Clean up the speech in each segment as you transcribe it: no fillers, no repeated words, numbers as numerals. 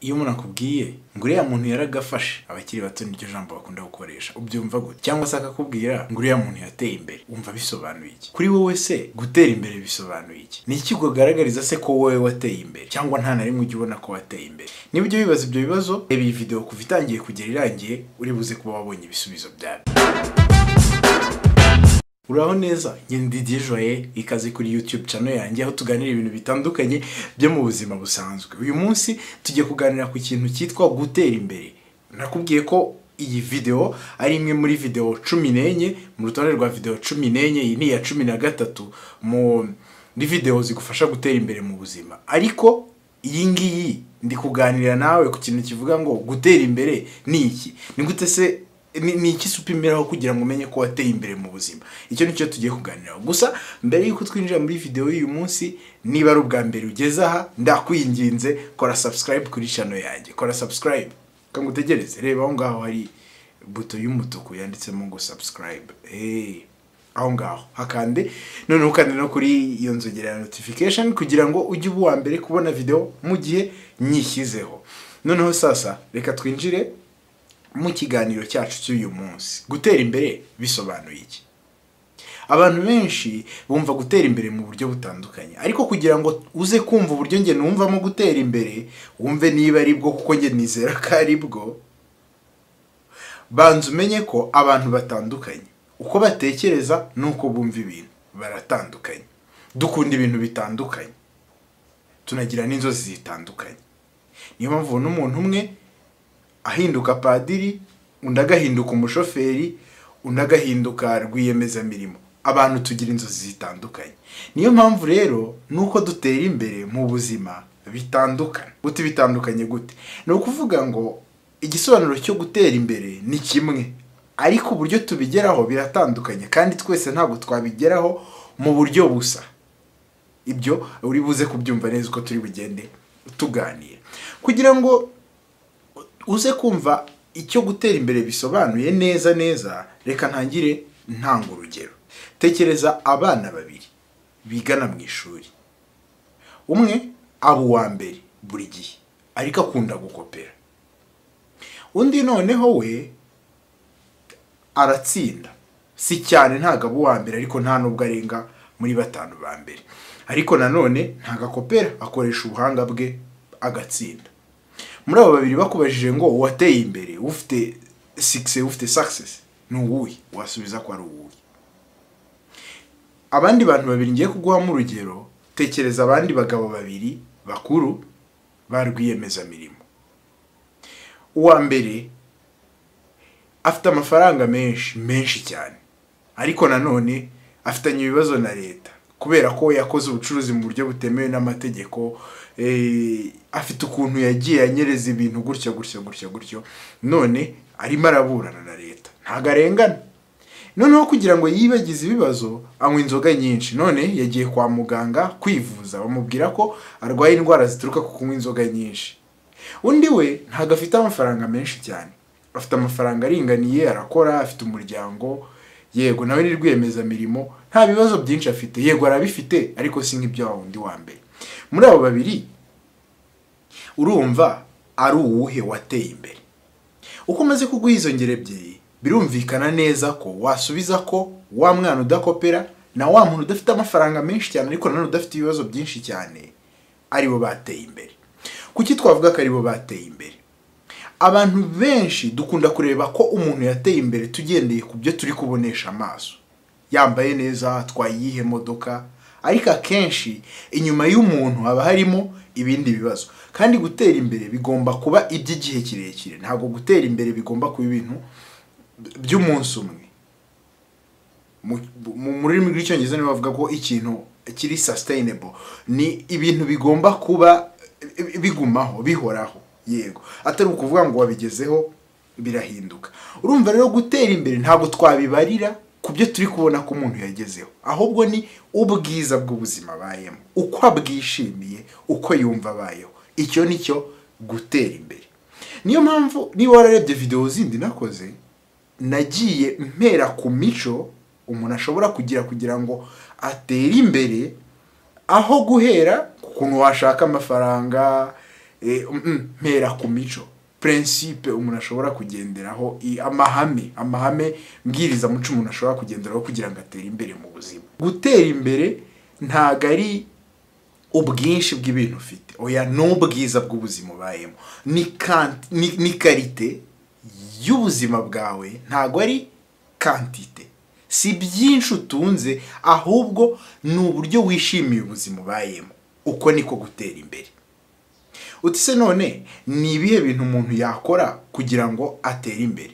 Iyo umuntu akubwiye ngo uriya muntu yaragafashe, abakiri bato niryo jambo bakunda gukoresha, ubyumva gute? Cyangwa se akakubwira ngo uriya muntu yateye imbere, wumva bisobanuye iki? Kuri wowe se gutera imbere bisobanuye iki? Ni iki kugaragariza se ko wowe wateye imbere, cyangwa nta na rimwe ujya ubona ko wateye imbere? Niba ujya wibaza ibyo bibazo, reba iyi video kuva itangiye kugera irangiye, uri buze kuba wabonye ibisubizo byabyo. Uraho neza, njye ndi Didier Joye, ikaze kuri YouTube channel yanjye aho tuganira ibintu bitandukanye byo mu buzima busanzwe. Uyu munsi tugiye kuganira ku kintu cyitwa gutera imbere. Nakubwiye ko iyi video ari imwe muri video 14 mu rutonde rwa video 14, iyi ni iya 13 muri video zigufasha gutera imbere mu buzima. Ariko iyi ngiyi ndi kuganira nawe ku kintu kivuga ngo gutera imbere ni iki? Ni gute se, ni iki upimiraho kugira ngo umenye ko wateye imbere mu buzima? Icyo nicyo tugiye kuganiraho. Gusa mbere yuko twinjira muri video y'uyu munsi, niba ari ubwa mbere ugeze aha, ndakwinginze kora subscribe kuri channel yanjye. Kora subscribe, kangutegereze, reba aho ngaho hari buto y'umutuku yanditsemo ngo subscribe. Aho ngaho hakande, noneho ukande no kuri iyo nzogera ya notification kugira ngo ujye uba uwa mbere kubona video mu gihe nyishyizeho. Noneho sasa reka twinjire mu kiganiro cyacu cy'uyu munsi. Gutera imbere bisobanuye iki? Abantu benshi bumva gutera imbere mu buryo butandukanye, ariko kugira ngo uze kumva uburyo njye numvamo gutera imbere, wumve niba ari bwo, kuko njye nizera ko ari bwo, banza umenye ko abantu batandukanye, uko batekereza n'uko bumva ibintu baratandukanye. Dukunda ibintu bitandukanye, tunagira n'inzozi zitandukanye. Niyo mpamvu ubona umuntu umwe ahinduka padiri, undi agahinduka umushoferi, undi agahinduka rwiyemezamirimo. Abantu tugira inzozi zitandukanye. Niyo mpamvu rero nuko dutera imbere mu buzima bitandukanye. Gute bitandukanye gute? Ni ukuvuga ngo igisobanuro cyo gutera imbere ni kimwe, ariko uburyo tubigeraho biratandukanye, kandi twese ntabwo twabigeraho mu buryo busa. Ibyo uri buze kubyumva neza uko turi bugende tuganira. Kugira ngo uze kumva icyo gutera imbere bisobanuye neza neza, reka ntangire ntanga urugero. Tekereza abana babiri bigana mu ishuri. Umwe aba uwa mbere buri gihe, ariko akunda gukopera. Undi noneho we aratsinda, si cyane, ntabwo aba uwa mbere, ariko nta nubwo arenga muri batanu ba mbere. Ariko nanone ntabwo akopera, akoresha ubuhanga bwe agatsinda. Muri abo babiri bakubajije ngo uwateye imbere, ufite success, ufite success ni uwuhe? Wasubiza ko ari uwuhe? Abandi bantu babiri ngiye kuguhamo urugero, tekereza abandi bagabo babiri bakuru ba rwiyemezamirimo. Uwa mbere afite amafaranga menshi menshi cyane, ariko nanone afitanye ibibazo na leta kubera ko yakoze ubucuruzi mu buryo butemewe n'amategeko. Afite ukuntu yagiye anyereza ibintu gutyo gutyo gutyo gutyo, none arimo araburana na leta, ntago arengana. Noneho kugira ngo yibagize ibibazo, anywa inzoga nyinshi, none yagiye kwa muganga kwivuza, bamubwira ko arwaye indwara zituruka ku kunywa inzoga nyinshi. Undi we ntago afite amafaranga menshi cyane, afite amafaranga aringaniye, arakora, afite umuryango, yego nawe ni rwiyemezamirimo, nta bibazo byinshi afite, yego arabifite, ariko si nk'ibyo wa wundi wa mbere. Muri abo babiri urumva ari uwuhe wateye imbere? Uko umaze kuguha izo ngero ebyiri, birumvikana neza ko wasubiza ko wa mwana udakopera na wa muntu udafite amafaranga menshi cyane ariko nanone udafite ibibazo byinshi cyane aribo bateye imbere. Kuki twavuga ko aribo bateye imbere? Abantu benshi dukunda kureba ko umuntu yateye imbere tugendeye ku byo turi kubonesha amaso, yambaye neza, atwaye iyihe modoka, ariko akenshi inyuma y'umuntu haba harimo ibindi bibazo. Kandi gutera imbere bigomba kuba iby'igihe kirekire, ntabwo gutera imbere bigomba kuba ibintu by'umunsi umwe. Mu rurimi rw'icyongereza nibo bavuga ko ikintu kiri sustainable, ni ibintu bigomba kuba bigumaho, bihoraho, yego, atari ukuvuga ngo wabigezeho birahinduka. Urumva rero gutera imbere ntabwo twabibarira ku byo turi kubona ko umuntu yagezeho, ahubwo ni ubwiza bw'ubuzima abayemo, uko abwishimiye, uko yumva abayeho. Icyo ni cyo gutera imbere. Niyo mpamvu niba wararebye video zindi nakoze, nagiye mpera ku mico umuntu ashobora kugira kugira ngo atere imbere, aho guhera ku kuntu washaka amafaranga, Mpera ku mico, principe umuntu ashobora kugenderaho, amahame mbwirizamuco umuntu ashobora kugenderaho kugira ngo atere imbere mu buzima. Gutera imbere ntago ari ubwinshi bw'ibintu ufite, oya, ni ubwiza bw'ubuzima ubayemo, ni qualité y'ubuzima bwawe, ntago ari quantité. Si byinshi utunze, ahubwo ni uburyo wishimiye ubuzima ubayemo. Uko niko gutera imbere. Uti se none ni ibihe bintu umuntu yakora kugira ngo atere imbere?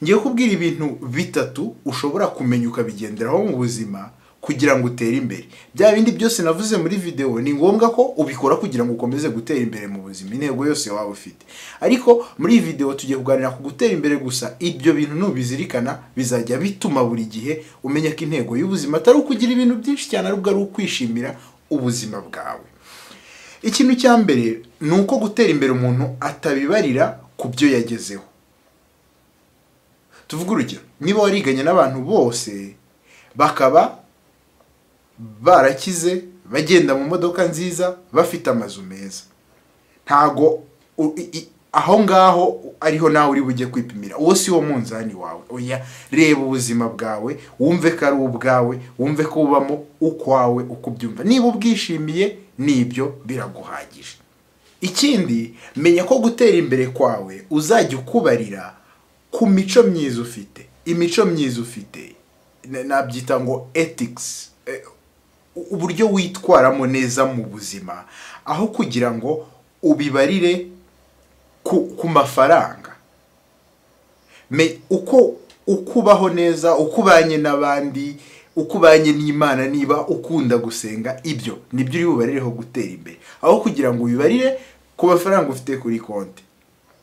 Ngiye kubwira ibintu bitatu ushobora kumenya ukabigenderaho mu buzima kugira ngo utere imbere. Bya bindi byose navuze muri video ni ngombwa ko ubikora kugira ngo ukomeze gutera imbere mu buzima, intego yose waba ufite. Ariko muri iyi video tugiye kuganira ku gutera imbere gusa. Ibyo bintu nubizirikana bizajya bituma buri gihe umenya ko intego y'ubuzima atari ukugira ibintu byinshi cyane, ahubwo ari ukwishimira ubuzima bwawe. Ikintu cya mbere ni uko gutera imbere umuntu atabibarira ku byo yagezeho. Tuvuge urugero, niba wariganye n'abantu bose bakaba barakize, bagenda mu modoka nziza, bafite amazu meza, ntago aho ngaho ariho nawe uri bujye kwipimira, uwo si wo munzani wawe. Oya, reba ubuzima bwawe, wumve ko ari ubwawe, wumve ko ubamo ukwawe uko ubyumva. Niba ubwishimiye nibyo biraguhagije. Ikindi, menya ko gutera imbere kwawe uzajya ukubarira ku mico myiza ufite. Imico myiza ufite nabyita ngo ethics, uburyo witwaramo neza mu buzima, aho kugira ngo ubibarire ku mafaranga. Uko ukubaho neza, uko ubanye n'abandi, uko ubanye n'Imana, niba ukunda gusenga, ibyo nibyo uri bubarireho gutera imbere, aho kugira ngo ubibarire ku mafaranga ufite kuri konti.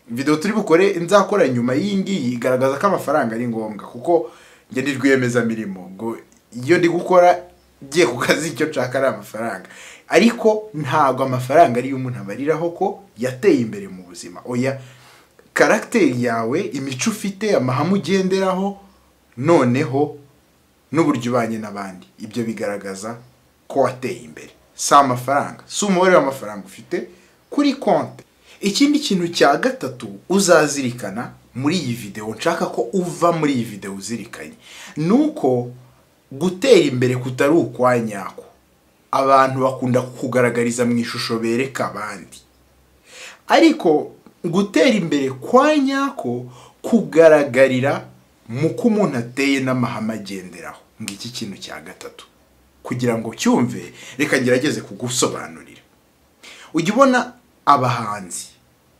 Video turi bukore nzakora nyuma y'iyi ngiyi igaragaza ko amafaranga ari ngombwa, kuko njye ndi rwiyemezamirimo, ngo iyo ndi gukora ngiye ku kazi icyo nshaka ari amafaranga. Ariko ntabwo amafaranga ariyo umuntu abariraho ko yateye imbere mu buzima. Oya, caractère yawe, imico ufite, amahame ugenderaho, noneho n'uburyo ubanye n'abandi, ibyo bigaragaza ko wateye imbere. Si amafaranga, si umubare w'amafaranga ufite kuri konti. Ikindi kintu cya gatatu uzazirikana muri iyi video, nshaka ko uva muri iyi video uzirikanye, ni uko gutera imbere kutari ukwa nyako. Abantu bakunda kukugaragariza mu ishusho bereka abandi, ariko gutera imbere kwa nyako kugaragarira mu ko umuntu ateye n'amahame agenderaho. Ngiki kintu cya gatatu, kugira ngo cyumve reka ngerageze kugusobanurira. Ujya ubona abahanzi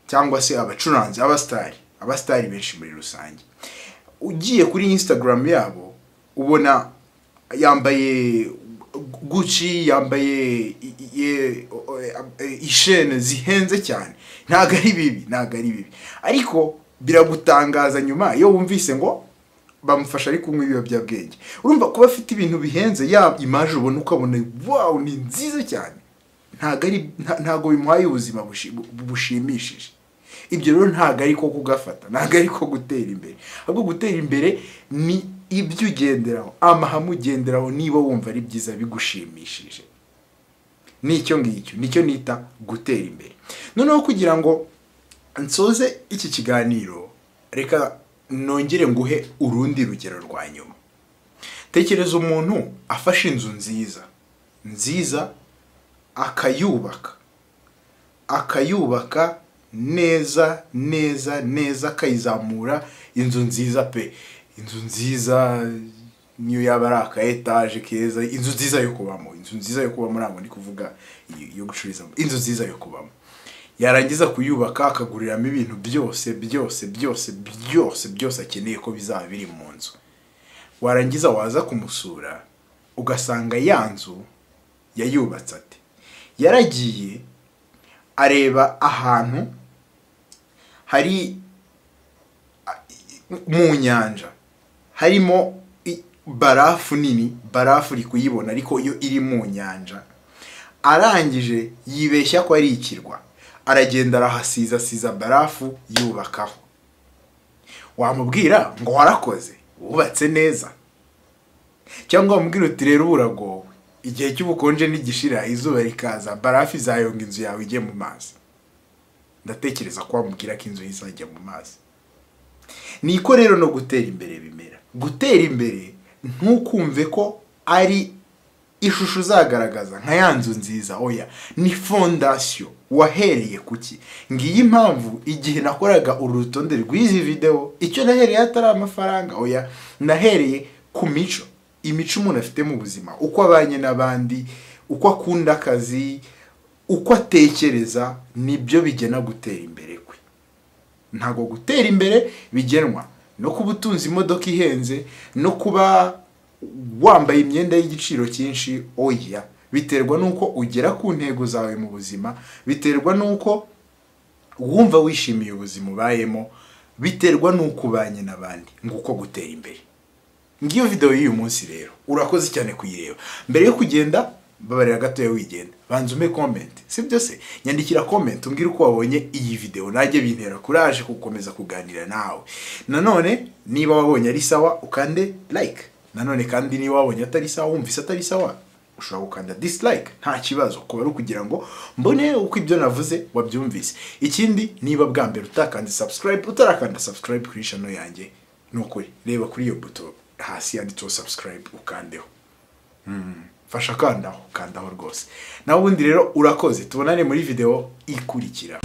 cyangwa se abacuranzi, abasitari benshi muri rusange, ugiye kuri Instagram yabo ubona yambaye Gucci, yambaye ishene zihenze cyane. Ntago ari bibi, ntago ari bibi, ariko biragutangaza nyuma iyo wumvise ngo bamufasha ari kunywa ibiyobyabwenge. Urumva kuba afite ibintu bihenze, ya image ubona ukabona wow ni nziza cyane, ntago bimuhaye ubuzima bushimishije. Ibyo rero ntago ari ko kugafata, ntago ari ko gutera imbere. Ahubwo gutera imbere ni ibyo ugenderaho, amahame ugenderaho, niba wumva ari byiza bigushimishije. Nicyo ngicyo nicyo nita gutera imbere. Noneho kugira ngo nsoze iki kiganiro, reka nongere nguhe urundi rugero rwa nyuma. Tekereza umuntu afashe inzu nziza nziza, akayubaka neza neza neza, akayizamura, inzu nziza pe, inzu nziza niyo yaba ari aka etaje keza, inzu nziza yo kubamo, inzu nziza yo kubamo, ntabwo ndi kuvuga yo gucururizamo, inzu nziza yo kubamo. Yarangiza kuyubaka akaguriramo ibintu byose byose byose byose byose akeneye ko bizaba biri mu nzu. Warangiza waza kumusura ugasanga ya nzu yayubatse ate? Yaragiye areba ahantu hari mu nyanja harimo barafu nini, barafu uri kuyibona ariko iyo iri mu nyanja. Arangije yibeshya ko ari ikirwa, aragenda arahasiza siza barafu yubakaho. Wamubwira ngo warakoze wubatse neza, cyangwa wamubwira uti rero uragowe, igihe cy'ubukonje nigishira izuba rikaza barafu izayonga inzu yawe ijye mu mazi. Ndatekereza ko wamubwira ko inzu ye izajya mu mazi. Niko rero no gutera imbere bimera. Gutera imbere ntukumve ko ari ishusho uzagaragaza nka ya nzu nziza, oya, ni fondasiyo wahereye kuki. Ngiyi impamvu igihe nakoraga uru rutonde rw'izi video, icyo nahereye atari amafaranga, oya, nahereye ku mico, imico umuntu afite mu buzima, uko abanye n'abandi, uko akunda akazi, uko atekereza, nibyo bigena gutera imbere kwe. Ntabwo gutera imbere bigenwa no kuba utunze imodoka ihenze, no kuba wambaye imyenda y'igiciro cyinshi, oya, biterwa n'uko ugera ku ntego zawe mu buzima, biterwa n'uko wumva wishimiye ubuzima ubayemo, biterwa n'uko ubanye n'abandi. Nguko gutera imbere. Ngiyo video y'uyu munsi rero, urakoze cyane kuyireba. Mbere yo kugenda, babarira gatoya wigenda, banza umpe comment, sibyo se? Nyandikira comment umbwire uko wabonye iyi video, najye bintera courage gukomeza kuganira nawe. Nanone niba wabonye ari sawa ukande like, nanone kandi niba wabonye atari sawa, wumvise atari sawa, ushobora gukanda dislike, nta kibazo, kuba ari ukugira ngo mbone uko ibyo navuze wabyumvise. Ikindi, niba bwa mbere utakanze subscribe, utarakanda subscribe kuri channel yanjye, nukuri reba kuri iyo buto hasi yanditseho subscribe ukandeho. Fasha kandaho, kandaho rwose. Naho ubundi rero urakoze, tubonane muri video ikurikira.